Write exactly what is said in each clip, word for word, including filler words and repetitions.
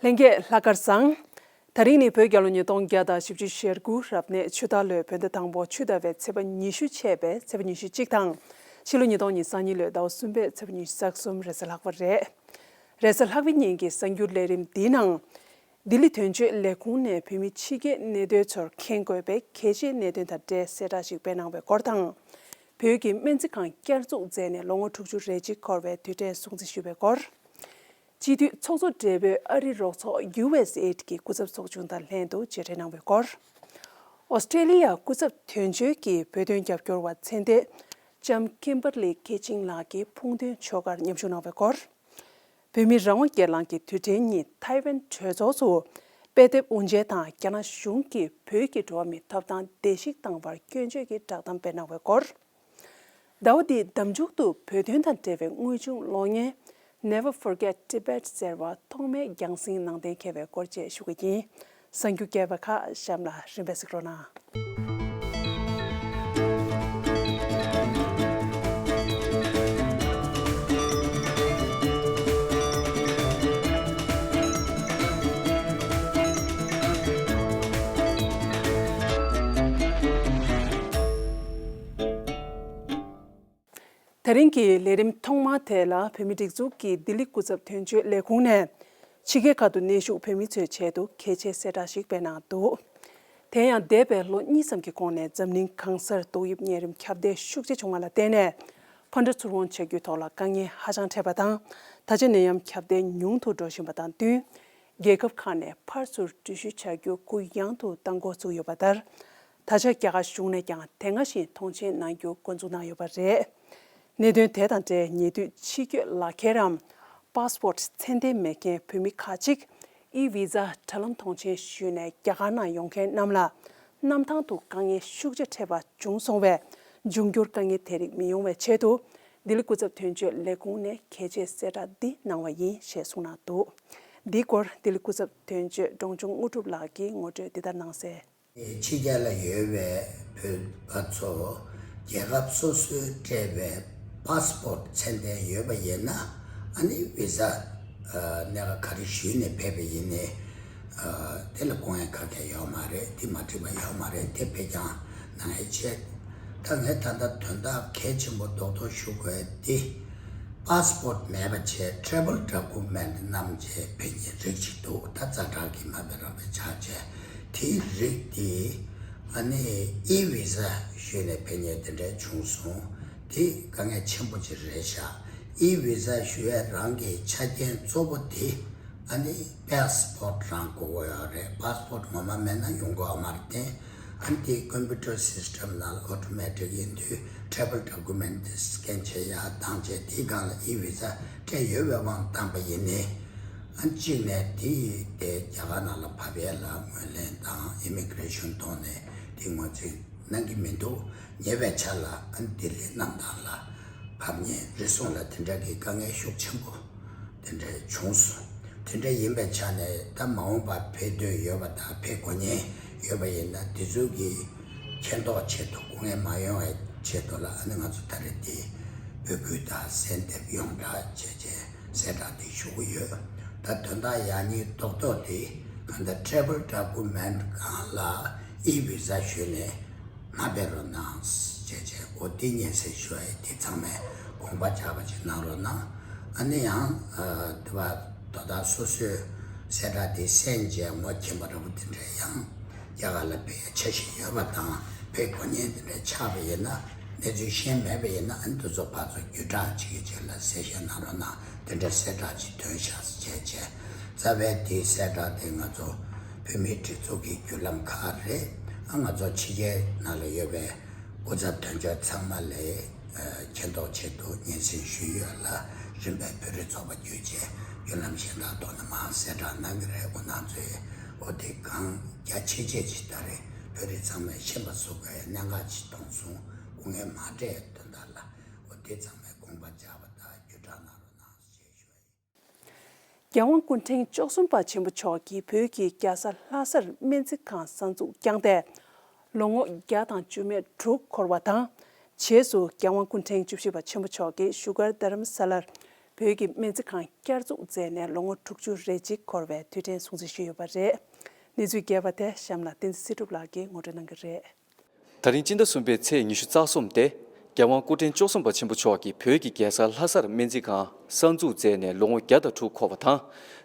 ལྷན་རྒྱས་ལྷག་དཀར་བཟང་། དེ་རིང་ནི་བོད་རྒྱལ་ལོ་ཉིས་སྟོང་བརྒྱ་དང་བཞི་བཅུ་ཞེ་དགུ་རབ་གནས་ཆུ་སྟག་ལོའི་བོད་ཟླ་དང་པོ་ཆུ་ཟླ་བའི་ཚེས་པ་ཉི་ཤུ་ཆད་པའི་ཚེས་པ་ཉི་ཤུ་གཅིག་དང་། ཕྱི་ལོ་ཉིས་སྟོང་ཉི་ཤུ་རྩ་གཉིས་ལོའི་ཟླ་བ་གསུམ་པའི་ཚེས་པ་ཉི་ཤུ་རྩ་གསུམ་རེས་གཟའ་ལྷག་པ་རེད། རེས་གཟའ་ལྷག་པའི་ཉིན་གྱི་གསར་འགྱུར་ལས་རིམ་འདིའི་ནང་། ལྡི་ལི་དོན་གཅོད་ལས་ཁུངས་ནས་བོད་མི་ཕྱི་རྒྱལ་གནས་སྡོད་ཚོར་མཁྱེན་དགོས་པའི་གལ་ཆེའི་གནད་དོན་དང་འབྲེལ་གསལ་བསྒྲགས་ཤིག་སྤེལ་གནང་བའི་སྐོར་དང་། བོད་ཀྱི་སྨན་རྩིས་ཁང་བསྐྱར་འཛུགས་མཛད་ནས་ལོ་ངོ་དྲུག་ཅུ་རེ་གཅིག་འཁོར་བའི་དུས་དྲན་སྲུང་བརྩི་ཞུས་པའི་སྐོར། སྤྱི་འཐུས་ཚོགས་གཙོ་སྦྲེལ་པོས་ཨ་རི་རོགས་ཚོགས་ཡུ་ཨེས་ཨེ་ཌི་གི་སྐུ་ཚབ་ཚོགས་ཆུང་དང་ལྷན་དུ་མཇལ་འཕྲད་གནང་བའི་སྐོར། ཨོ་སི་ཀྲེ་ལི་ཡ་སྐུ་ཚབ་དོན་གཅོད་ཀྱིས་བོད་དོན་རྒྱབ་སྐྱོར་བ་མཚན་ལྡན་ལྕམ་ཀིམ་བར་ལི་ཁེ་ཆིང་ལགས་ཀྱི་ཕུགས་འདུན་ཆོ་གར་མཉམ་ཞུགས་གནང་བའི་སྐོར། བོད་མི་རང་དབང་སྒེར་ལངས་ཀྱི་དུས་དྲན་ཉིན་ཐའེ་ཝན་གྲོས་ཚོགས་སུ་དཔེ་དེབ་དབུ་འབྱེད་དང་རྒྱ་ནག་གཞུང་གིས་བོད་ཀྱི་འགྲོ་བ་མིའི་ཐོབ་ཐང་བརྡལ་བཤིག་བཏང་བར་སྐྱོན་བརྗོད་ཀྱི་བསྒྲགས་གཏམ་སྤེལ་གནང་བའི་སྐོར། ཟླ་བ་འདིའི་ཟླ་མཇུག་ཏུ་བོད་དོན་དང་འབྲེལ་བའི་དངོས་བྱུང་གློག་བརྙན་Never Forget Tibet ཟེར་བ་ཐོག་མའི་རྒྱང་སྲིང་ནང་གཏན་འཁེལ་བའི་སྐོར་བཅས་ཞུ་གི་ཡིན། གསར་འགྱུར་རྒྱས་པ་ཁག་གཤམ་ལ་རིམ་པས་གཟིགས་རོགས་གནང་། དེ་རིང་གི་ལས་རིམ་ཐོག་མ་དེ་ལ་བོད་མིའི་སྒྲིག་འཛུགས་ཀྱི་ལྡི་ལི་སྐུ་ཚབ་དོན་གཅོད་ལས་ཁུངས་ནས་ཕྱི་རྒྱལ་ཁག་ཏུ་གནས་བཞུགས་བོད་མི་ཚོའི་ཆེད་དུ་གལ་ཆེའི་གསལ་བསྒྲགས་ཤིག་སྤེལ་གནང་འདུག་དེ་ཡང་འདས་པའི་ལོ་གཉིས་ཙམ་གྱི་གོང་ནས་འཛམ་གླིང་གང་སར་ཏོག་དབྱིབས་གཉན་རིམས་ཁྱབ་གདལ་ཤུགས་ཆེ་བྱུང་བ་ལ་བརྟེན་ནས་ཕ་འདྲ་ཚུར་འོང་བྱ་རྒྱུའི་ཐོག་ལ་དཀའ་ངལ་ཧ་ཅང་འཕྲད་པ་དང་། ད་ཆ་ནད་ཡམས་ཁྱབ་གདལ་ཉུང་དུ་འགྲོ་བཞིན་པ་དང་བསྟུན། རྒྱལ་ཁབ་ཁག་ནས་ཕར་ཚུར་འགྲུལ་བཞུད་བྱ་རྒྱུ་གུ་ཡངས་དུ་གཏང་འགོ་ཚུགས་ཡོད་པ་ལྟར། ད་ཆ་རྒྱ་གར་གཞུང་ནས་ཀྱང་དེ་སྔ་བཞིན་མཐོང་མཆན་གནང་རྒྱུ་འགོ་འཛུགས་གནང་ཡོད་པ་རེད། གནད་དོན་དེ་དང་འབྲེལ་ཉེ་དུས་ཕྱི་སྐྱོད་ལག་འཁྱེར་རམ་པཱ་སི་པོར་ཊི་ཚད་ལྡན་མེད་མཁན་བོད་མི་ཁག་ཅིག་ཨི་ཝི་ཛ་དྲ་ལམ་མཐོང་མཆན་ཞུས་ནས་རྒྱ་གར་ནང་ཡོང་མཁན་རྣམས་ལ་གནམ་ཐང་དུ་དཀའ་ངལ་ཤུགས་ཆེ་འཕྲད་པ་བྱུང་སོང་བས། འབྱུང་འགྱུར་དཀའ་ངལ་དེ་རིགས་མི་ཡོང་བའི་ཆེད་དུ། ལྡི་ལི་སྐུ་ཚབ་དོན་གཅོད་ལས་ཁུངས་ནས་གལ་ཆེའི་གསལ་བསྒྲགས་འདི་གནང་བ་ཡིན་ཞེས་གསུངས་གནང་འདུག་འདིའི་སྐོར་ལྡི་ལི་སྐུ་ཚབ་དོན་གཅོད་འབྲོང་ཆུང་དངོས་གྲུབ་ལགས་ཀྱིས་ངོ་སྤྲོད་འདི་ལྟར་གནང་གསལ། ཕྱི་རྒྱལ་ལ་ཡོད་པའི་བོད་པ་ཚོ་རྒྱལ་ཁབ་སོ་སོས་སྤྲད་པའི་པཱ་སི་པོར་ཊི་ཚད་ལྡན་ཡོད་པ་ཡིན་ན། ཨ་ནི་ཝི་ཛ་གནད་འགག་ག་རེ་ཞུས་ནས་ཕེབས་པ་ཡིན་ནའི། དེ་ལ་དཀའ་ངལ་ག་གེ་ཡོད་མ་རེད། དེ་མ་འགྲིག་པ་ཡོད་མ་རེད། དེ་ཕེབས་ཀྱང་གནང་ཡས་བྱས། ད་ངས་ད་ལྟ་དོན་དག་གལ་ཆེན་པོ་རྡོག་རྡོག་ཞུ་དགོས་དེ། པཱ་སི་པོར་ཊི་མེད་པ་བྱས་ཊེ་རེ་བལ་ཌོ་ཀུ་མེན་ཊི་བསྣམས་བྱས་ཕེབས་མཁན་རིགས་ཅིག་འདུག་ད་ཛ་དྲག་གི་མ་ཕེབས་རོགས་པའི་ཆ་བྱས། དེའི་རིགས་དེ་ཨ་ནི་ཨི་ཝི་ཛ་ཞུས་ནས་ཕེབས་མཁན་དེ་འདྲ་བྱུང་སོང་། དེ་དཀའ་ངལ་ཆེན་པོ་ཅིག་རེད་ཤག་ཨི་ཝི་ཛ་ཞུ་ཡས་རང་གི་ཆ་རྐྱེན་གཙོ་བོ་དེ། ཨ་ནི་པཱ་སི་པོར་ཊི་རང་དགོས་ཀྱི་ཡོད་རེད། པཱ་སི་པོར་ཊི་ངོ་མ་མེད་ན་ཡོང་གི་ཡོད་མ་རེད་དེ། ཨ་ནི་དེ་ཀམ་པུ་ཊར་སིས་ཊམ་ནང་ལ་ཨོ་ཊོ་མེ་ཊིག་ཡིན་དུས་ཊེ་རེ་བལ་ཌོ་ཀུ་མེན་ཊི་དེ་སི་ཀེན་བྱེད་ཡ་བཏང་བྱས་དེའི་སྒང་ལ་ཨི་ཝི་ཛ་སྤྲད་ཡོད་པའི་དབང་བཏང་པ་ཡིན་ནའི། ཨ་ནི་གཅིག་ནས་དེ་དེ་རྒྱ་གར་ནང་ལ་བབས་ཡས་ལ་ངོས་ལེན་དང་ཨི་མི་གྷི་རེ་ཤན་ཐོག་ནས་དེ་ངོས་འཛིན་གནང་གི་མི་འདུག་ཉེ་བའི་ཆར་ལ་ཨ་ནི་ལྡི་ལི་གནམ་ཐང་ལ་བབས་མཁན་རེ་ཟུང་ལ་དེ་འདྲ་གི་དཀའ་ངལ་ཤུགས་ཆེན་པོ་དེ་འདྲ་བྱུང་སོང་། དེ་འདྲ་ཡིན་པའི་ཆ་ནས་ད་མ་འོངས་པར་ཕེབས་འདོད་ཡོད་པ་དང་ཕེབས་དགོས་ཉེན་ཡོད་པ་ཡིན་ན་དེ་ཚོ་གི་མཁྱེན་རྟོགས་ཆེད་དུ་སྐུ་ངལ་མ་ཡོང་བའི་ཆེད་དུ་ལ་ཨ་ནི་ང་ཚོ་ད་རེས་དེ་འབོད་སྐུལ་དང་གསལ་འདེབས་ཡོངས་གྲགས་བྱས་རྗེས་གསལ་བསྒྲགས་དེ་ཞུ་གི་ཡོད། ད་དོན་དག་ཡག་ཉེས་རྡོག་རྡོག་དེ་གང་ལྟར་ཊེ་རེ་བལ་ཌོ་ཀུ་མེན་ཊི་སྒང་ལ་ཨི་ཝི་ཛ་ཞུས་ནས་མ་ཕེབས་རོགས་གནང་ཞེས་བྱས། འོ་དེ་སྙན་སེང་ཞུ་བ་ཡིན། དེ་ཚང་མས་དགོངས་པ་འཇགས་པ་ཅིག་གནང་རོགས་གནང་། ཨ་ནི་ཡང་དེ་བ་དོ་བདག་སོ་སོའི་གསལ་བསྒྲགས་དེ་གསན་རྗེས་ངོ་མཁྱེན་པ་འདྲ་པོ་དེ་འདྲ་ཡང་རྒྱ་གར་ལ་ཕེབས་ཡ་འཆར་གཞི་ཡོད་པ་དང་ཕེབས་དགོས་ཉེན་དེ་འདྲ་ཆགས་པ་ཡིན་ན་གནས་ཚུལ་ཤེས་མེད་པ་ཡིན་ན་ཨ་ནི་དེ་ཚོ་ཕར་ཚུར་བརྒྱུད་བསྒྲགས་བྱེད་ཀྱི་ཆེད་ལ་གསལ་བཤད་གནང་རོགས་གནང་། དེ་འདྲ་གསལ་བསྒྲགས་ཅིག་ཐོན་ཤག་ཟེར་བྱས་བྱས། རྩ་བའི་དེའི་གསལ་བསྒྲགས་དེ་ང་ཚོ་བོད་མིའི་སྒྲིག་འཛུགས་ཀྱི་བརྒྱུད་ལམ་ཁག་རེད། ཨ་ང་ཚོ་ཕྱི་རྒྱལ་ནང་ལ་ཡོད་པའི་སྐུ་ཚབ་དོན་གཅོད་ཚང་མ་ལ་མཁྱེན་རྟོགས་ཆེད་དུ་སྙན་སེང་ཞུས་ཡོད་ལ། རིམ་པས་བོད་རིགས་ཚོགས་པ་བརྒྱུད་བྱས་བརྒྱུད་ལམ་གཞན་དག་ཐོག་ནས་མར་གསལ་བསྒྲགས་གནང་གི་རེད། འོ་ན་ཚོས་འོ་དེ་གང་རྒྱ་ཆེ་ཆེ་ཅིག་ད་རེས་བོད་རིགས་ཚང་མས་ཤེས་པ་བཟོ་དགོས་གནད་འགག་ཅིག་མཐོང་སོང་། སྐུ་ངལ་མ་སྤྲད་དོན་དག་ལ་འོ་དེ་ཚང་མས་དགོངས་པ་འཇགས་པ་དང་བརྒྱུད་བསྒྲགས་གནང་རོགས་གནང་ཞེས་ཞུ་བ་ཡིན། རྒྱལ་དབང་སྐུ་ཕྲེང་བཅུ་གསུམ་པ་ཆེན་པོ་མཆོག་གིས་བོད་ཀྱི་རྒྱལ་ས་ལྷ་སར་སྨན་རྩིས་ཁང་གསར་འཛུགས་བསྐྱངས་ཏེ། ལོ་ངོ་བརྒྱ་དང་བཅུ་མེད་དྲུག་འཁོར་བ་དང་། རྗེས་སུ་རྒྱལ་དབང་སྐུ་ཕྲེང་བཅུ་བཞི་པ་ཆེན་པོ་མཆོག་གིས་བཞུགས་སྒར་རྡ་རམ་ས་ལར། བོད་ཀྱི་སྨན་རྩིས་ཁང་བསྐྱར་འཛུགས་མཛད་ནས་ལོ་ངོ་དྲུག་ཅུ་རེ་གཅིག་འཁོར་བའི་དུས་དྲན་སྲུང་བརྩི་ཞུས་ཡོད་པ་རེད། གནས་ཚུལ་རྒྱས་པ་དེ་གཤམ་ལ་བསྟན་འཛིན་ཚེ་སྒྲུབ་ལགས་ཀྱིས་ངོ་སྤྲོད་གནང་གི་རེད། ད་རིང་སྤྱི་ཟླ་གསུམ་པའི་ཚེས་ཉི་ཤུ་རྩ་གསུམ་སྟེ། རྒྱལ་དབང་སྐུ་ཕྲེང་བཅུ་གསུམ་པ་ཆེན་པོ་མཆོག་གིས་བོད་ཀྱི་རྒྱལ་ས་ལྷ་སར་སྨན་རྩིས་ཁང་གསར་འཛུགས་མཛད་ནས་ལོ་ངོ་བརྒྱ་དང་དྲུག་འཁོར་བ་དང་།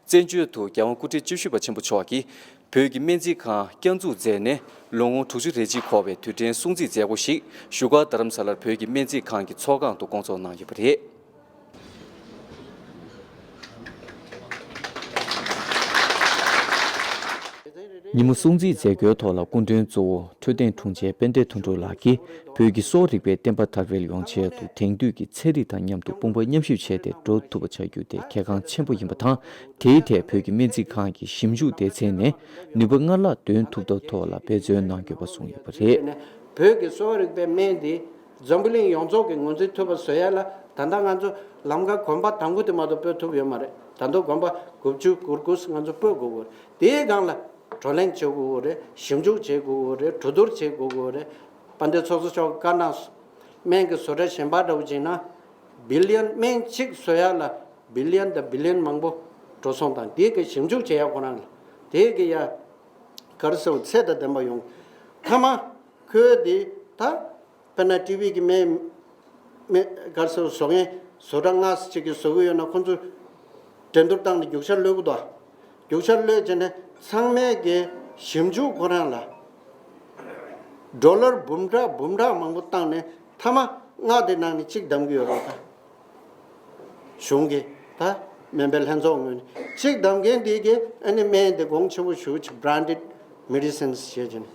བཙན་བྱོལ་དུ་རྒྱལ་དབང་སྐུ་ཕྲེང་བཅུ་བཞི་པ་ཆེན་པོ་མཆོག་གིས་བོད་ཀྱི་སྨན་རྩིས་ཁང་བསྐྱར་འཛུགས་མཛད་ནས་ལོ་ངོ་དྲུག་ཅུ་རེ་གཅིག་འཁོར་བའི་དུས་དྲན་སྲུང་བརྩིའི་མཛད་སྒོ་ཞིག་བཞུགས་སྒར་རྡ་རམ་ས་ལར་བོད་ཀྱི་སྨན་རྩིས་ཁང་གི་ཚོགས་ཁང་དུ་བསྐོང་ཚོགས་གནང་ཡོད་པ་རེད། ཉིན་མོ་སྲུང་བརྩིའི་མཛད་སྒོའི་ཐོག་ལ་སྐུ་མགྲོན་གཙོ་བོ་འཕྲོད་བསྟེན་དྲུང་ཆེ་དཔལ་ལྡན་དོན་གྲུབ་ལགས་ཀྱིས་བོད་ཀྱི་གསོ་བ་རིག་པའི་བསྟན་པ་དར་སྤེལ་ཡོང་ཆེད་དུ་དེང་དུས་ཀྱི་ཚན་རིག་དང་མཉམ་དུ་དཔུང་པ་མཉམ་གཤིབ་བྱས་ཏེ་འགྲོ་ཐུབ་པ་བྱ་རྒྱུ་དེ་གལ་འགངས་ཆེན་པོ་ཡིན་པ་དང་། དེའི་ཐད་བོད་ཀྱི་སྨན་རྩིས་ཁང་གི་ཞིབ་འཇུག་སྡེ་ཚན་ནས་ནུས་པ་སྔར་ལྷག་འདོན་ཐུབ་ཐབས་ཐོག་ལ་འབད་བརྩོན་གནང་དགོས་པ་གསུངས་ཡོད་པ་རེད། བོད་ཀྱི་གསོ་བ་རིག་པའི་སྨན་འདི་འཛམ་བུ་གླིང་ཡོངས་རྫོགས་ཀྱི་ངོས་འཛིན་ཐུབ་པ་བཟོ་ཡ་ལ་ད་ལྟ་ང་ཚོ་ལམ་ཁ་གོམ་པ་དང་པོ་དེ་མ་གཏོགས་སྤོས་ཐུབ་ཡོད་མ་རེད། ད་དུང་གོམ་པ་དགུ་བཅུ་གོ་དགུ་ང་ཚོ་སྤོས་དགོས་ཀྱི་རེད། དེའི་སྒང་ལ་བགྲོ་གླེང་བྱེད་དགོས་ཀྱི་རེད། ཞིབ་འཇུག་བྱེད་དགོས་ཀྱི་རེད། གྲོས་བསྡུར་བྱེད་དགོས་ཀྱི་རེད། དཔལ་ལྡན་ཚོགས་གཙོ་མཆོག་གིས་བཀའ་གནང་སོང་། སྨན་གྱི་བཟོ་གྲྭ་གཞན་པ་འདྲ་བོ་བྱས་ན་བི་ལི་ཡན་སྨན་གཅིག་བཟོ་ཡ་ལ་བི་ལི་ཡན་དང་བི་ལི་ཡན་མང་པོ་འགྲོ་སོང་དང་དེའི་གི་ཞིབ་འཇུག་བྱེད་ཡ་ཁོ་རང་ལ་དེའི་གི་ཡ་ག་རེ་ཟེར་བ་ཚད་དང་ལྡན་པ་ཡོང་། མཐའ་མ་ཁོས་དེ་ད་དཔེར་ན་ཊི་བི་གི་སྨན་སྨན་ག་རེ་ཟེར་བ་བཟོ་མཁན་བཟོ་གྲྭ་ལྔ་ཙམ་ཅིག་གིས་བཟོ་གི་ཡོད་ན་ཁོ་ཚོས་འགྲན་བསྡུར་བཏང་ནས་རྒྱུག་ཤར་གློད་གི་འདུག་རྒྱུག་ཤར་གློད་བྱས་ནས་ཚང་མས་ཀྱི་ཞིབ་འཇུག་ཁོ་རང་ལ་ཌོ་ལར་འབུམ་ཕྲག་འབུམ་ཕྲག་མང་པོ་བཏང་ནས་མཐའ་མ་ལྔ་དེ་ནང་ནས་གཅིག་བདམས་ཀྱི་ཡོད་རེད་ད། གཞུང་གི་ད་སྨན་པའི་ལྷན་ཚོགས་ངོས་ནས་གཅིག་བདམས་མཁན་དེ་གི་ཨ་ནི་སྨན་དེ་གོང་ཆེན་པོ་ཞེ་པོ་ཅིག་branded medicines་ཞེས་བྱས་ནས།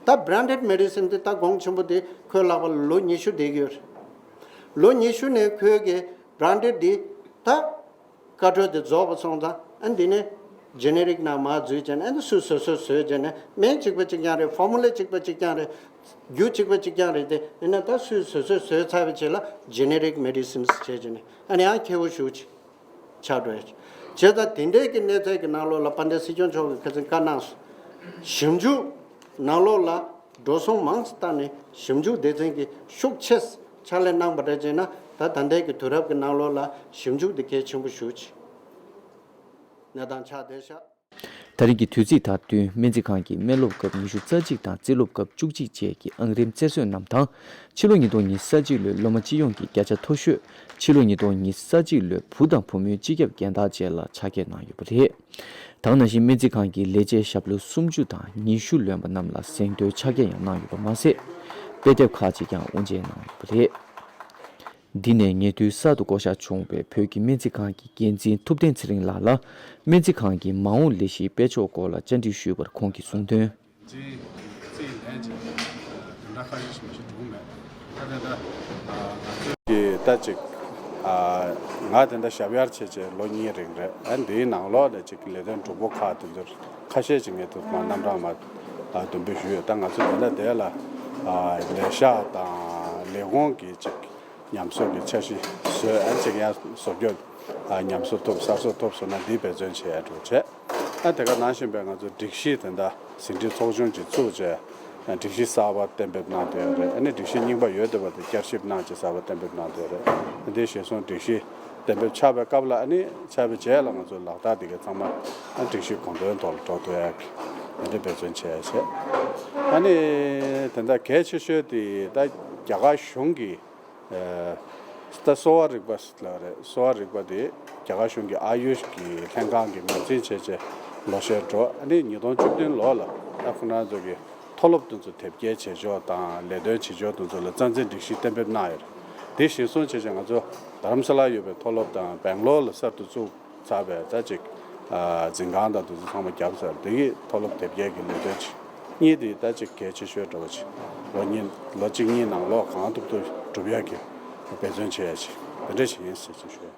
ད་branded medicine་དེ་ད་གོང་ཆེན་པོ་དེ་ཁོའི་ལག་པ་ལ་ལོ་ཉི་ཤུ་བསྡད་ཀྱི་ཡོད་རེད། ལོ་ཉི་ཤུ་ནས་ཁོའི་གི་branded་དེ་ད་བཀའ་འཁྲོལ་དེ་རྫོགས་པ་སོང་ཙང་ཨ་འདི་ནས་generic་ནང་མར་འཛུལ་བྱས་ནས་ཨ་འདི་སུས་བཟོས་བཟོས་བཟོས་བྱས་ནས་སྨན་གཅིག་པ་གཅིག་རྐྱང་རེད། formula་གཅིག་པ་གཅིག་རྐྱང་རེད། རྒྱུ་གཅིག་པ་གཅིག་རྐྱང་རེད་དེ་ཡིན་ན་ད་སུས་བཟོས་བཟོས་བཟོས་ཚར་བའི་རྗེས་ལ་generic medicines་བྱས་བྱས་ནས་ཨ་ནི་ཡང་ཁེ་པོ་ཞེ་པོ་ཅིག་ཆགས་འགྲོ་ཡ་ཅིག་བྱས་ཙང་དེ་འདྲའི་གི་གནས་ཚད་ཀྱི་ནང་ལོགས་ལ་དཔལ་ལྡན་སྲིད་སྐྱོང་མཆོག་གིས་ཁ་སང་བཀའ་གནང་སོང་། ཞིབ་འཇུག་ནང་ལོགས་ལ་འགྲོ་སོང་མང་ཙམ་བཏང་ནས་ཞིབ་འཇུག་སྡེ་ཚན་གྱིས་ཤུགས་ཆེ་ཕྱག་ལས་གནང་པ་རེད་ཅེ་ན་ད་ད་ལྟའི་གི་དུས་རབས་ཀྱི་ནང་ལོགས་ལ་ཞིབ་འཇུག་དེ་གལ་ཆེན་པོ་ཞེ་པོ་ཅིག་གནས་སྟངས་ཆགས་བསྡད་ཤག་ད་རིང་གི་དུས་ཚིགས་དང་བསྟུན་སྨན་རྩིས་ཁང་གི་སྨན་སློབ་སྐབས་ཉི་ཤུ་རྩ་གཅིག་དང་རྩིས་སློབ་སྐབས་བཅུ་གཅིག་བཅས་ཀྱི་ཨང་རིམ་རྩེར་སོན་རྣམས་དང་ཕྱི་ལོ་ཉིས་སྟོང་ཉི་ཤུ་རྩ་གཅིག་ལོའི་སློབ་མ་སྤྱི་ཡོངས་ཀྱི་བརྒྱ་ཆ་མཐོ་ཤོས་ཕྱི་ལོ་ཉིས་སྟོང་ཉི་ཤུ་རྩ་གཅིག་ལོའི་བུ་དང་བུ་མོའི་སྤྱི་ཁྱབ་རྒན་བདག་བཅས་ལ་ཆ་རྐྱེན་གནང་ཡོད་པ་རེད། ད་ག་ནང་བཞིན་སྨན་རྩིས་ཁང་གི་ལས་བྱེད་ཞབས་ལོ་སུམ་ཅུ་དང་ཉི་ཤུ་ལོན་པ་རྣམས་ལ་གཟེངས་བསྟོད་ཆ་རྐྱེན་ཡང་གནང་ཡོད་པ་མ་ཟད། དཔེ་དེབ་ཁག་ཅིག་ཀྱང་དབུ་འབྱེད་གནང་ཡོད་པ་རེད། འདི་ནས་ཉེ་དུས་གསར་དུ་བསྐོ་གཞག་བྱུང་བའི་བོད་ཀྱི་སྨན་རྩིས་ཁང་གི་འགན་འཛིན་ཐུབ་བསྟན་ཚེ་རིང་ལགས་ལ་སྨན་རྩིས་ཁང་གི་མ་འོངས་ལས་གཞིའི་དཔལ་འབྱོར་སྐོར་ལ་བཅར་འདྲི་ཞུས་པར་ཁོང་གིས་གསུངས་དོན། རྩིས་རྩིས་ལན་ཅིག་དོན་དག་ཁ་ཤས་ཤིག་མ་ཤེས་འགྲོ་གི་མེད། ད་དེ་འདྲ་ཨ་ང་ཚོས་ཀྱི་ད་ཅིག་ཨ་ང་དེ་འདྲ་ཞབས་ཡར་བྱས་བྱས་ལོ་གཉིས་རིང་རེད། ཨ་འདིའི་ནང་ལོགས་ནས་ཅིག་ལས་དོན་གྲུབ་པོ་ཁག་དེ་ཚོར་ཁ་ཤས་ཅིག་ངས་དུ་མ་རྣམ་གྲངས་མ་ཨ་འདོན་སྤེལ་ཞུས་ཡོད། ད་ང་ཚོས་དེ་འདྲ་དེ་ལ་ཨ་ལས་ཤག་དང་ལས་ཁུངས་ཀྱི་ཅིག་ཉམས་གསོ་གི་འཆར་གཞི་བཟོས། ཨ་ཅིག་ཡང་བཟོ་བཀོད་ཨ་ཉམས་གསོ་ཐུབ་གསར་བཟོ་ཐུབ་སོང་ན་འདི་འབད་བརྩོན་བྱེད་ཡ་འགྲོ་བྱས། ཨ་དེ་ག་ནང་བཞིན་པའི་ང་ཚོ་སྒྲིག་གཞི་དེ་འདྲ་ཟིན་བྲིས་ཚོགས་ཆུང་ཅིག་བཙུགས་བྱས་སྒྲིག་གཞི་གསར་པ་གཏན་འབེབས་གནང་བསྡད་ཡོད་རེད། ཨ་ནི་སྒྲིག་གཞི་རྙིང་པ་ཡོད་བསྡད་པ་དེ་བསྐྱར་ཞིབ་གནང་བྱས་གསར་པ་གཏན་འབེབས་གནང་བསྡད་ཡོད་རེད། འདི་གཞིར་བཟུང་སྒྲིག་གཞི་གཏན་འབེབས་ཆགས་པའི་སྐབས་ལ་ཨ་ནི་ཆགས་པའི་རྗེས་ལ་ང་ཚོ་ལག་བསྟར་འདི་གའི་ཚང་མ་ཨ་སྒྲིག་གཞི་གོང་དོན་ཐོག་ལ་འགྲོ་ཐུབ་ཡག་གི་དེ་འདྲའི་འབད་བརྩོན་བྱས་བྱས། ཨ་ནི་དེ་འདྲ་གལ་ཆེ་ཤོས་དེ་ད་རྒྱ་གར་གཞུང་གིས་ད་གསོ་བ་རིག་པ་ལ་རེད། གསོ་བ་རིག་པ་དེ་རྒྱ་གར་གཞུང་གི་ཨ་ཡུཤ་གི་ལྷན་ཁང་གི་ངོས་འཛིན་བྱས་བྱས་ལོ་ཤས་འགྲོ། ཨ་ནི་ཉིས་སྟོང་བཅུ་བདུན་ལོ་ལ་ད་ཁོ་རང་ཚོ་གི་མཐོ་སློབ་དེ་ཚོ་དེབ་སྐྱེལ་བྱེད་ཕྱོགས་དང་ལས་དོན་བྱེད་ཕྱོགས་དེ་ཚོ་ལ་རྩ་འཛིན་སྒྲིག་གཞི་གཏན་འབེབས་གནང་ཡོད་རེད། དེ་གཞིར་བཟུང་བྱས་བྱས་ང་ཚོ་རྡ་རམ་ས་ལར་ཡོད་པའི་མཐོ་སློབ་དང་སྦེང་ལོར་ལ་གསར་དུ་བཙུགས་ཚར་བའི་ད་ཅིག་འཛིན་ཁང་དང་དེ་ཚོ་ཚང་མ་བརྒྱབ་ཚར། དེ་གི་མཐོ་སློབ་དེབ་སྐྱེལ་གྱི་ལས་དོན་ཅིག་གཉིས་དེ་ད་ཅིག་གལ་ཆེ་ཤོས་འདྲ་བོ་ཅིག་ལོ་གཉིས་ལོ་གཅིག་གཉིས་ནང་ལོགས་གང་ཐུབ་ཐུབ་སྒྲུབ་ཡག་གི་འབད་བརྩོན་བྱེད་ཡག་ཅིག་དེ་འདྲ་ཞིག་ཡིན་ཟེར་ཅིག་ཞུ་ཡ།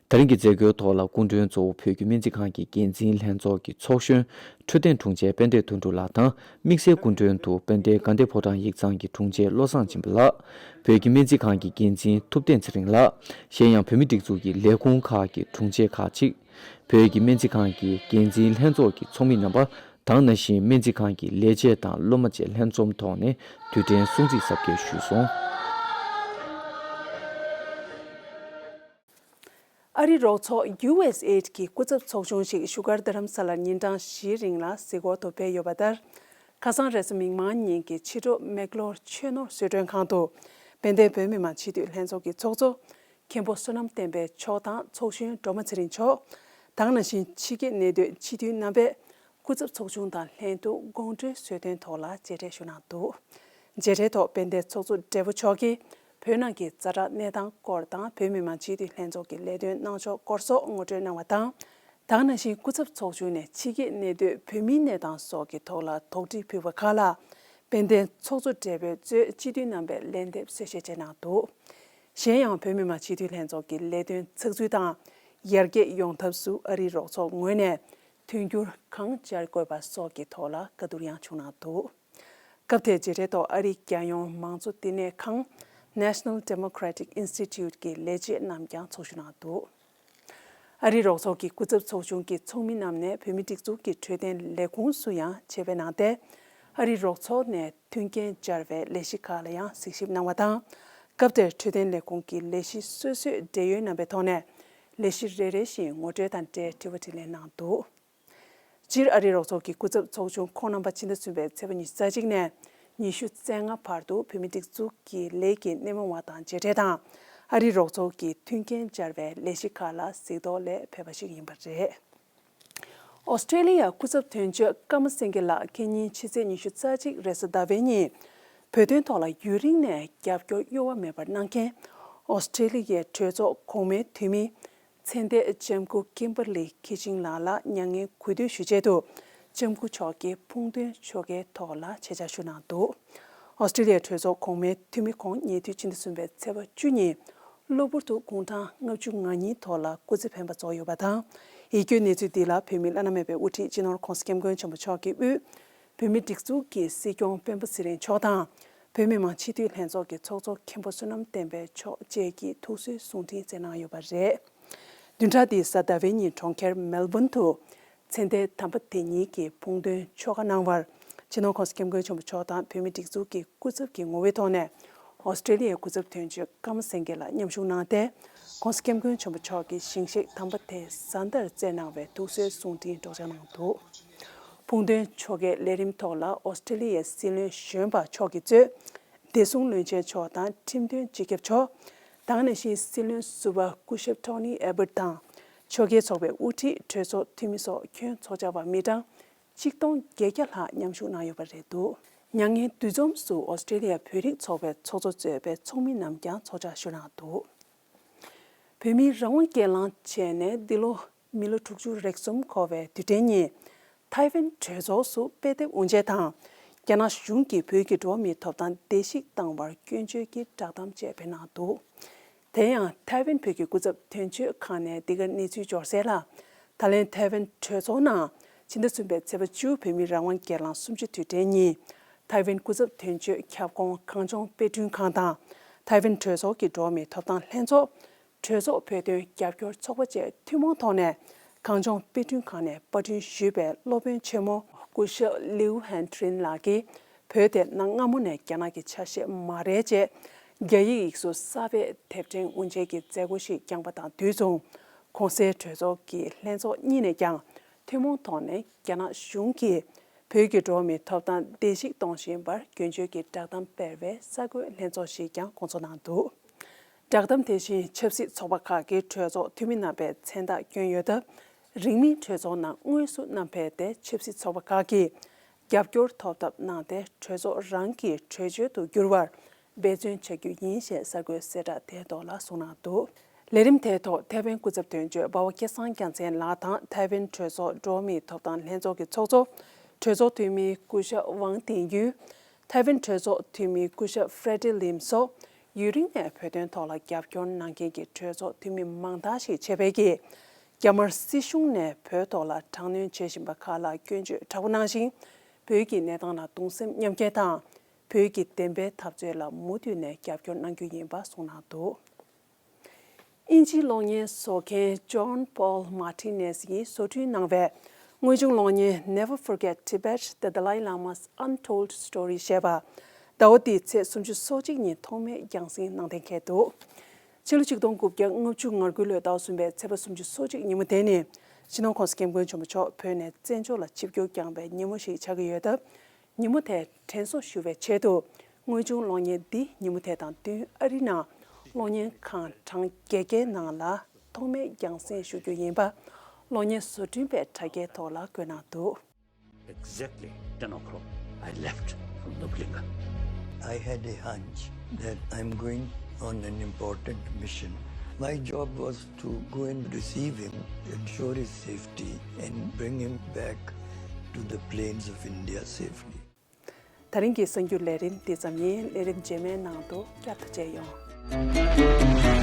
ད་རིང་གི་མཛད་སྒོའི་ཐོག་ལ་སྐུ་མགྲོན་གཙོ་བོ་བོད་ཀྱི་སྨན་རྩིས་ཁང་གི་འགན་འཛིན་ལྷན་ཚོགས་ཀྱི་ཚོགས་གཞོན་འཕྲོད་བསྟེན་དྲུང་ཆེ་དཔལ་ལྡན་དོན་གྲུབ་ལགས་དང་། དམིགས་བསལ་སྐུ་མགྲོན་དུ་དཔལ་ལྡན་དགའ་ལྡན་ཕོ་བྲང་ཡིག་ཚང་གི་དྲུང་ཆེ་བློ་བཟང་སྦྱིན་པ་ལགས། བོད་ཀྱི་སྨན་རྩིས་ཁང་གི་འགན་འཛིན་ཐུབ་བསྟན་ཚེ་རིང་ལགས། གཞན་ཡང་བོད་མིའི་སྒྲིག་འཛུགས་ཀྱི་ལས་ཁུངས་ཁག་གི་དྲུང་ཆེ་ཁག་ཅིག་བོད་ཀྱི་སྨན་རྩིས་ཁང་གི་འགན་འཛིན་ལྷན་ཚོགས་ཀྱི་ཚོགས་མི་རྣམ་པ་དང་། ནང་བཞིན་སྨན་རྩིས་ཁང་གི་ལས་བྱེད་དང་སློབ་མ་བཅས་ལྷན་འཛོམས་ཐོག་ནས་དུས་དྲན་སྲུང་བརྩི་གཟབ་རྒྱས་ཞུས་སོང་། ཨ་རིའི་རོགས་ཚོགས་ཡུ་ཨེས་ཨེ་ཌི་གི་སྐུ་ཚབ་ཚོགས་ཆུང་ཞིག་བཞུགས་སྒར་རྡ་རམ་ས་ལར་ཉིན་གྲངས་བཞིའི་རིང་ལ་གཟིགས་སྐོར་དུ་ཕེབས་ཡོད་པ་ལྟར། ཁ་སང་རེས་གཟའ་མིག་དམར་ཉིན་གྱི་ཕྱི་དྲོ་མེག་ལོར་ཆོས་ནོར་བཟོ་སྐྲུན་ཁང་དུ་དཔལ་ལྡན་བོད་མི་མང་སྤྱི་འཐུས་ལྷན་ཚོགས་ཀྱི་ཚོགས་གཙོ་མཁན་པོ་བསོད་ནམས་བསྟན་འཕེལ་མཆོག་དང་ཚོགས་གཞོན་སྒྲོལ་མ་ཚེ་རིང་མཆོག་དང་། ནང་བཞིན་ཕྱི་རྒྱལ་གནས་སྡོད་སྤྱི་འཐུས་རྣམ་པས་སྐུ་ཚབ་ཚོགས་ཆུང་དང་ལྷན་དུ་དགོང་དྲོའི་གསོལ་སྟོན་ཐོག་ལ་མཇལ་འཕྲད་ཞུ་གནང་འདུག་མཇལ་འཕྲད་ཐོག་དཔལ་ལྡན་ཚོགས་གཙོ་སྦྲེལ་པོ་མཆོག་གིས་བོད་ནང་གི་ཛ་དྲག་གནས་སྟངས་སྐོར་དང་། བོད་མི་མང་སྤྱི་འཐུས་ལྷན་ཚོགས་ཀྱི་ལས་དོན་གནང་ཕྱོགས་སྐོར་སོགས་ངོ་སྤྲོད་གནང་བ་དང་། དེ་ནང་བཞིན་སྐུ་ཚབ་ཚོགས་ཆུང་ནས་ཕྱི་རྒྱལ་གནས་སྡོད་བོད་མིའི་གནས་སྟངས་སོགས་ཀྱི་ཐོག་ལ་དོགས་འདྲི་ཕུལ་བ་ཁག་ལ། དཔལ་ལྡན་ཚོགས་གཙོ་སྦྲེལ་པོས་གཙོས་སྤྱི་འཐུས་རྣམ་པས་ལན་འདེབས་གསལ་བཤད་བྱས་གནང་འདུག་གཞན་ཡང་། བོད་མི་མང་སྤྱི་འཐུས་ལྷན་ཚོགས་ཀྱི་ལས་དོན་ཚགས་ཚུད་དང་ཡར་རྒྱས་ཡོང་ཐབས་སུ་ཨ་རིའི་རོགས་ཚོགས་ངོས་ནས་མཐུན་འགྱུར་གང་སྦྱར་དགོས་པ་སོགས་ཀྱི་ཐོག་ལ་བཀའ་བསྡུར་ཡང་བྱུང་གནང་འདུག་སྐབས་དེར་མཇལ་འཕྲད་ཐོག་ཨ་རིའི་རྒྱལ་ཡོངས་མང་གཙོ་བསྟི་གནས་ཁང་National Democratic Institute གྱི་ལས་བྱེད་རྣམས་ཀྱང་ཚོགས་ཞུགས་གནང་འདུག་ཨ་རིའི་རོགས་ཚོགས་ཀྱི་སྐུ་ཚབ་ཚོགས་ཆུང་གི་ཚོགས་མི་རྣམས་ནས་བོད་མིའི་སྒྲིག་འཛུགས་ཀྱི་འཕྲོད་བསྟེན་ལས་ཁུངས་སུ་ཡང་ཆེད་ཕེབས་གནང་སྟེ། ཨ་རིའི་རོགས་ཚོགས་ནས་མཐུན་རྐྱེན་སྦྱར་བའི་ལས་གཞི་ཁག་ལ་ཡང་གཟིགས་ཞིབ་གནང་བ་དང་། སྐབས་དེར་འཕྲོད་བསྟེན་ལས་ཁུངས་ཀྱི་ལས་གཞི་སོ་སོའི་འབྲེལ་ཡོད་རྣམ་པའི་ཐོག་ནས་ལས་གཞི་རེ་རེ་བཞིན་ངོ་སྤྲོད་དང་འབྲེལ་དྲི་བ་དྲིས་ལན་གནང་འདུག་སྤྱིར་ཨ་རིའི་རོགས་ཚོགས་ཀྱི་སྐུ་ཚབ་ཚོགས་ཆུང་ཁོང་རྣམ་པ་ཕྱི་ཟླ་གསུམ་པའི་ཚེས་པ་ཉི་ཤུ་རྩ་གཅིག་ནས་ཉི་ཤུ་རྩ་ལྔ་བར་དུ་བོད་མིའི་སྒྲིག་འཛུགས་ཀྱི་ལས་ཀྱི་སྣེ་མོ་བ་དང་མཇལ་འཕྲད་དང་། ཨ་རིའི་རོགས་ཚོགས་ཀྱི་མཐུན་རྐྱེན་སྦྱར་བའི་ལས་གཞི་ཁག་ལ་གཟིགས་རྟོག་ལས་ཕེབས་པ་ཞིག་ཡིན་པ་རེད། ཨོ་སི་ཀྲེ་ལི་ཡ་སྐུ་ཚབ་དོན་གཅོད་ཀརྨ་སེང་གེ་ལགས་ཁེ་ཉིན་ཕྱི་ཚེས་ཉི་ཤུ་རྩ་གཅིག་རེས་གཟའ་ཟླ་བའི་ཉིན་བོད་དོན་ཐོག་ལ་ཡུན་རིང་ནས་རྒྱབ་སྐྱོར་གཡོ་བ་མེད་པར་གནང་མཁན་ཨོ་སི་ཀྲེ་ལི་ཡའི་གྲོས་ཚོགས་གོང་མའི་འཐུས་མི་ཚེ་འདས་ལྕམ་སྐུ་ཀིམ་བར་ལི་ཁི་ཆིང་ལགས་ལ་མྱ་ངན་གུས་འདུད་ཞུ་ཆེད་དུ་ལྕམ་སྐུ་མཆོག་གིས་ཕུགས་འདུན་ཆོ་གའི་ཐོག་ལ་ཆེད་བཅར་ཞུ་གནང་འདུག་ཨོ་སི་ཀྲེ་ལི་ཡའི་གྲོས་ཚོགས་གོང་མའི་འཐུས་མི་ཁོང་ཉེ་དུས་ཕྱི་ཟླ་གསུམ་པའི་ཚེས་པ་བཅུ་ཉིན་གློ་བུར་དུ་དགུང་གྲངས་ལྔ་བཅུ་ང་གཉིས་ཐོག་ལ་སྐུ་ཚེ་འཕེན་པ་རྫོགས་ཡོད་པ་དང་། ཡིད་སྐྱོའི་གནས་ཚུལ་འདི་ལ་བོད་མིའི་བླ་ན་མེད་པའི་དབུ་ཁྲིད་སྤྱི་ནོར་༸གོང་ས་༸སྐྱབས་མགོན་ཆེན་པོ་མཆོག་གི་དབུས་བོད་མིའི་སྒྲིག་འཛུགས་ཀྱི་སྲིད་སྐྱོང་སྤེན་པ་ཚེ་རིང་མཆོག་དང་། བོད་མི་མང་སྤྱི་འཐུས་ལྷན་ཚོགས་ཀྱི་ཚོགས་གཙོ་མཁན་པོ་བསོད་ནམས་བསྟན་འཕེལ་མཆོག་བཅས་ཀྱིས་ཐུགས་གསོའི་གསུང་འཕྲིན་བསྩལ་གནང་ཡོད་པ་རེད། བདུན་ཕྲག་འདིའི་གཟའ་ཟླ་བའི་ཉིན་གྲོང་ཁྱེར་མེལ་བོན་དུ། ཚེ་འདས་དམ་པ་དེ་ཉིད་ཀྱི་ཕུགས་འདུན་ཆོ་ག་གནང་བར། སྤྱི་ནོར་༸གོང་ས་༸སྐྱབས་མགོན་ཆེན་པོ་མཆོག་དང་བོད་མིའི་སྒྲིག་འཛུགས་ཀྱི་སྐུ་ཚབ་ཀྱི་ངོ་བོའི་ཐོག་ནས། ཨོ་སི་ཀྲེ་ལི་ཡའི་སྐུ་ཚབ་དོན་གཅོད་ཀརྨ་སེང་གེ་ལགས་མཉམ་ཞུགས་གནང་སྟེ། ༸གོང་ས་༸སྐྱབས་མགོན་ཆེན་པོ་མཆོག་གི་ཞིང་གཤེགས་དམ་པ་དེ་གཟའ་ཟླར་བསྩལ་གནང་བའི་ཐུགས་གསོའི་གསུང་འཕྲིན་སྒྲོག་སྦྱང་གནང་འདུག་ཕུགས་འདུན་ཆོ་གའི་ལས་རིམ་ཐོག་ལ་ཨོ་སི་ཀྲེ་ལི་ཡའི་སྲིད་བློན་གཞོན་པ་མཆོག་གིས་གཙོས། བདེ་སྲུང་བློན་ཆེན་མཆོག་དང་ཁྲིམས་དོན་སྤྱི་ཁྱབ་མཆོག་དེ་ནང་བཞིན་སྲིད་བློན་ཟུར་པ་སྐུ་ཞབས་ཊོ་ནི་ཨེ་བྷར་ཊི་དང་། ཆོས་དགེ་ཚོགས་པའི་དབུ་ཁྲིད། གྲོས་ཚོགས་འཐུས་མི་སོགས་ཁྱོན་ཚོགས་བཅར་བ་མི་གྲངས་ཆིག་སྟོང་བརྒྱད་བརྒྱ་ལྷག་མཉམ་ཞུགས་གནང་ཡོད་པ་རེད་འདུག་མྱ་ངན་འདུ་འཛོམས་སུ་ཨོ་སི་ཀྲེ་ལི་ཡ་བོད་རིགས་ཚོགས་པའི་ཚོགས་གཙོ་གཙོས་པའི་ཚོགས་མི་རྣམས་ཀྱང་ཚོགས་བཅར་ཞུ་གནང་འདུག་བོད་མིའི་རང་དབང་སྒེར་ལངས་བྱས་ནས་འདི་ལོ་མི་ལོ་དྲུག་ཅུ་རེ་གསུམ་འཁོར་བའི་དུས་དྲན་ཉིན། ཐའེ་ཝན་གྲོས་ཚོགས་སུ་དཔེ་དེབ་དབུ་འབྱེད་དང་། རྒྱ་ནག་གཞུང་གིས་བོད་ཀྱི་འགྲོ་བ་མིའི་ཐོབ་ཐང་བརྡལ་བཤིག་བཏང་བར་སྐྱོན་བརྗོད་ཀྱི་བསྒྲགས་གཏམ་བཅས་སྤེལ་གནང་འདུག་དེ་ཡང་ཐའེ་ཝན་བོད་ཀྱི་སྐུ་ཚབ་དོན་གཅོད་ཁང་ནས་འདི་གར་གནས་ཚུལ་འབྱོར་གསལ་ལ། ད་ལན་ཐའེ་ཝན་གྲོས་ཚོགས་ནང་ཕྱི་ཟླ་གསུམ་པའི་ཚེས་པ་བཅུ་བོད་མིའི་རང་དབང་སྒེར་ལངས་གསུམ་བཅུ་དུས་དྲན་ཉིན། ཐའེ་ཝན་སྐུ་ཚབ་དོན་གཅོད་ཁྱབ་ཁོངས་གངས་ལྗོངས་དཔེ་སྐྲུན་ཁང་དང་། ཐའེ་ཝན་གྲོས་ཚོགས་ཀྱི་འགྲོ་བ་མིའི་ཐོབ་ཐང་ལྷན་ཚོགས། གྲོས་ཚོགས་བོད་དོན་རྒྱབ་སྐྱོར་ཚོགས་པ་བཅས་ཐུན་མོང་ཐོག་ནས་གངས་ལྗོངས་དཔེ་སྐྲུན་ཁང་ནས་པར་སྐྲུན་ཞུས་པའི་སློབ་དཔོན་ཆེན་མོ་སྐུ་ཞབས་ལིའུ་ཧན་ཀྲིན་ལགས་ཀྱིས། བོད་དེ་གནའ་སྔ་མོ་ནས་རྒྱ་ནག་གི་ཆ་ཤས་མ་རེད་ཅེས། རྒྱ་ཡིག་ཡིག་གཟུགས་གསར་པའི་དེབ་ཕྲེང་དབུ་འབྱེད་ཀྱི་མཛད་སྒོ་ཞིག་བསྐྱངས་པ་དང་དུས་མཚུངས། གོང་གསལ་གྲོས་ཚོགས་ཀྱི་ལྷན་ཚོགས་གཉིས་ནས་ཀྱང་ཐུན་མོང་ཐོག་ནས་རྒྱ་ནག་གཞུང་གིས་བོད་ཀྱི་འགྲོ་བ་མིའི་ཐོབ་ཐང་བརྡལ་བཤིག་གཏོང་བཞིན་པར་སྐྱོན་བརྗོད་ཀྱི་བསྒྲགས་གཏམ་སྤེལ་བའི་གསར་འགོད་ལྷན་ཚོགས་ཤིག་ཀྱང་སྐོང་ཚོགས་གནང་འདུག་བསྒྲགས་གཏམ་དེ་བཞིན་ཆབ་སྲིད་ཚོགས་པ་ཁག་གི་གྲོས་ཚོགས་འཐུས་མི་རྣམ་པས་མཚན་རྟགས་བསྐྱོན་ཡོད་སྟབས། རིང་མིན་གྲོས་ཚོགས་ནང་དངོས་སུ་བསྣམས་ཕེབས་ཏེ་ཆབ་སྲིད་ཚོགས་པ་ཁག་གིས་རྒྱབ་སྐྱོར་ཐོབ་ཐབས་གནང་སྟེ། གྲོས་ཚོགས་རང་གི་གྲོས་ཆོད་དུ་འགྱུར་བར་འབད་བརྩོན་བྱ་རྒྱུ་ཡིན་ཞེས་གསར་འགོད་གསལ་བསྒྲགས་དེའི་ཐོག་ལ་གསུངས་གནང་འདུག་ལས་རིམ་དེའི་ཐོག་ཐའེ་ཝན་སྐུ་ཚབ་དོན་གཅོད་འབའ་བ་སྐལ་བཟང་རྒྱལ་མཚན་ལགས་དང་། ཐའེ་ཝན་གྲོས་ཚོགས་འགྲོ་བ་མིའི་ཐོབ་ཐང་ལྷན་ཚོགས་ཀྱི་ཚོགས་གཙོ། གྲོས་ཚོགས་འཐུས་མི་སྐུ་ཞབས་ཝང་ཏིང་ཡུས། ཐའེ་ཝན་གྲོས་ཚོགས་འཐུས་མི་སྐུ་ཞབས་ཧྥྲེ་ཏི་ལིམ་སོགས་ཡུན་རིང་ནས་བོད་དོན་ཐོག་ལ་རྒྱབ་སྐྱོར་གནང་མཁན་གྱི་གྲོས་ཚོགས་འཐུས་མི་མང་དག་ཞིག་ཆེད་ཕེབས་ཀྱིས། རྒྱ་དམར་སྲིད་གཞུང་ནས་བོད་ཐོག་ལ་དྲག་གནོན་བྱེད་བཞིན་པ་ཁག་ལ་སྐྱོན་བརྗོད་དྲག་པོ་གནང་ཞིང་། བོད་ཀྱི་གནས་སྟངས་ལ་གདུང་སེམས་མཉམ་སྐྱེད་དང་། བོད་ཀྱི་བདེན་པའི་འཐབ་རྩོད་ལ་མུ་མཐུད་ནས་རྒྱབ་སྐྱོར་གནང་རྒྱུ་ཡིན་པ་གསུངས་གནང་འདུག་དབྱིན་ཇིའི་གློག་བརྙན་བཟོ་མཁན་John Paul Martinez ཡིས་བཟོ་སྐྲུན་གནང་བའི་དངོས་བྱུང་གློག་བརྙན་Never Forget Tibet, The Dalai Lama's Untold Story ཞེས་པ། ཟླ་བ་འདིའི་ཚེས་སུམ་ཅུ་སོ་གཅིག་ཉིན་ཐོག་མའི་རྒྱང་སྲིང་གནང་གཏན་འཁེལ་འདུག་ཕྱི་ལོ་ཆིག་སྟོང་དགུ་བརྒྱ་ལྔ་བཅུ་ང་དགུ་ལོའི་ཟླ་གསུམ་པའི་ཚེས་པ་སུམ་ཅུ་སོ་གཅིག་ཉིན་མོ་དེ་ནི་སྤྱི་ནོར་༸གོང་ས་༸སྐྱབས་མགོན་ཆེན་པོ་མཆོག་བོད་ནས་བཙན་བྱོལ་ལ་ཆིབས་བསྒྱུར་བསྐྱངས་པའི་ཉིན་མོ་ཞིག་ཆགས་ཀྱི་ཡོད་སྟབས། ཉིན་མོ་དེར་དྲན་གསོ་ཞུ་བའི་ཆེད་དུ། དངོས་བྱུང་གློག་བརྙན་འདི་ཉིན་མོ་དེ་དང་བསྟུན་ཨ་རིའི་ནང་གློག་བརྙན་ཁང་གྲངས་བརྒྱད་བརྒྱའི་ནང་ལ་ཐོག་མའི་རྒྱང་སྲིང་ཞུ་རྒྱུ་ཡིན་པ། གློག་བརྙན་བཟོ་སྐྲུན་པའི་དྲ་རྒྱའི་ཐོག་ལ་བཀོད་གནང་འདུག། Exactly ten o'clock, I left from the Kalinga. I had a hunch that I'm going on an important mission. My job was to go and receive him, ensure his safety, and bring him back to the plains of India safely. ད་རིང་གི་གསར་འགྱུར་ལས་རིམ་འདི་ཙམ་ཡིན། ལས་རིམ་རྗེས་མའི་ནང་དུ་བསྐྱར་དུ་མཇལ་ཡོང་།